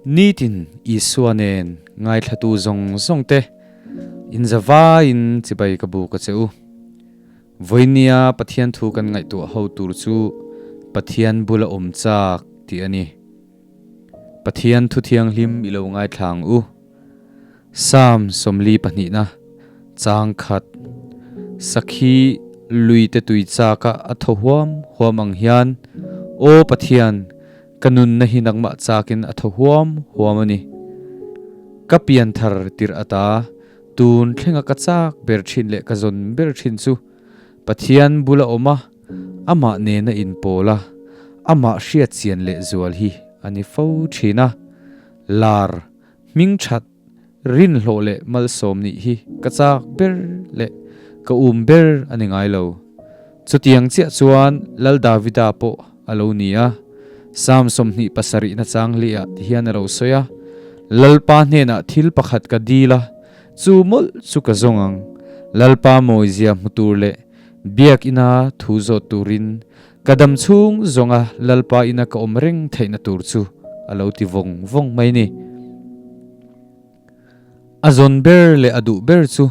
Nitin Isua nen ngaithlatu zawng zawng te inzavaiin chibai ka buk a che u. Vawinia Pathian thu kan ngaihtuah ho tur chu Pathian bula awm chak tih a ni. Pathian thu thianghlim i lo ngaithla ang u. Psalm 42 na chang khat Sakhi lui te tui chak a a thaw huam huam ang hian Aw Pathian ka nunna hi nangmah chakin a thaw huam huam a ni. Ka pianthar tirh ata tun thlenga ka chak ber thin leh ka zawn ber thin chu Pathian bula awm a, amah nena inpawl a, amah hriatchian lehzual hi a ni fo thin a. Lar Hming that, rin hlawh leh malsawm nih hi ka chak ber leh ka um ber a ni ngai lo. Chutiang chiah chuan Lal Davida pawh a lo ni a, Psalm 27 na chang hliah ti hian a lo sawi a, Lalpa hnenah thil pakhat ka dil a, chu mawlh chu ka zawng ang, Lalpa mawizia hmu tur leh biak ina thu zawt turin Ka dam chhung zawnga Lalpa ina ka awm reng theihna tur chu a lo ti vawng vawng mai ni. A zawn ber leh a duh ber chu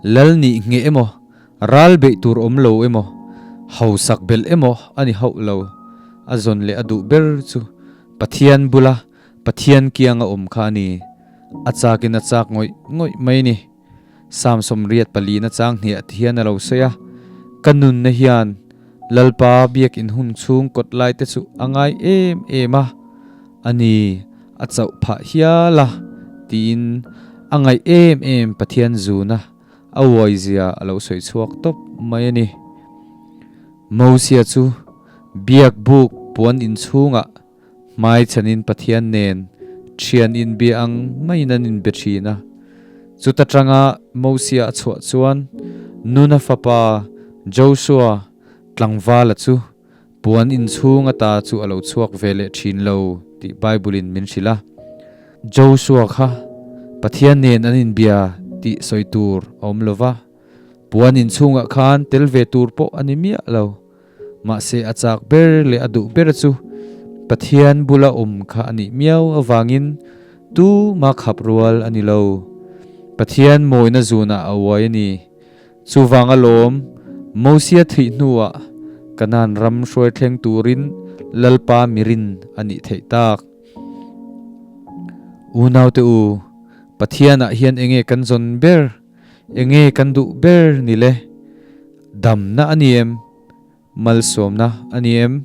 Lal nih ngheh emaw, ral beih tur awm lo emaw, hausak belh emaw a ni hauh lo. A zawn leh a duh ber chu Pathian bula Pathian kianga awm kha a ni. A chakin a chak ngawih ngawih mai ni. Psalm 84 na chang hniah ti hian a lo sawi a, Ka nunna hian Lalpa biakin hun chhung kawt lai te chu a ngai em em a, a ni, a chauh phah hial a, tiin a ngaih em em Pathian zuna a uaizia a lo sawi chhuak tawp mai a ni. Mosia chu biak buk puan inchhungah Hmai chhanin Pathian nen thian inbia ang maiin an inbe thin a. Chuta tanga Mosia a chhuah chuan Nuna fapa Joshua tlangvala chu puan inchhung ata chu a lo chhuak ve leh thin lo tih Bible-in min hrilh a. Joshua kha Pathian nen an inbia tih sawi tur a awm lo va, puan inchhungah khan tel ve tur pawh a ni miah lo. Mahse a chak ber leh a duh ber chu Pathian bula awm kha a nih miau avangin tuma khap rual a ni lo. Pathian mawina zunah a uai a ni. Chuvang alawm, Mosia thih hnuah Kanaan ram hruai thleng turin Lalpa mirin a nih theih tak. Unaute u, Pathianah hian enge kan zawn ber? Enge kan duh ber ni le? Damna a ni em? Malsawmna a ni em?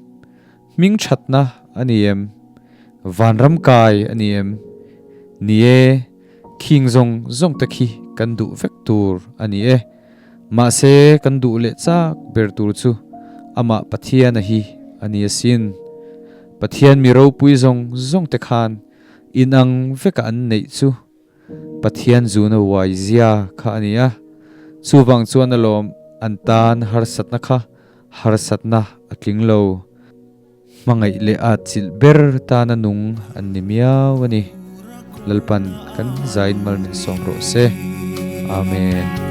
Hmingthatna a ni em? Vanram kai a ni em? Ni e, khing zawng zawng te khi kan duh vek tur a ni e. Mahse kan duh leh chak ber tur chu amah Pathiana hi a ni asin. Pathian mi ropui zawng zawng te khan inang veka an neih chu Pathian zuna uai zia kha a ni a, chuvang chuan alawm an tan harsatna kha harsatna a tling lo. Hmangaih leh at chilh ber tana nung an ni miau a ni. Lalpan kan zain mal min sawm rawh se. Amen.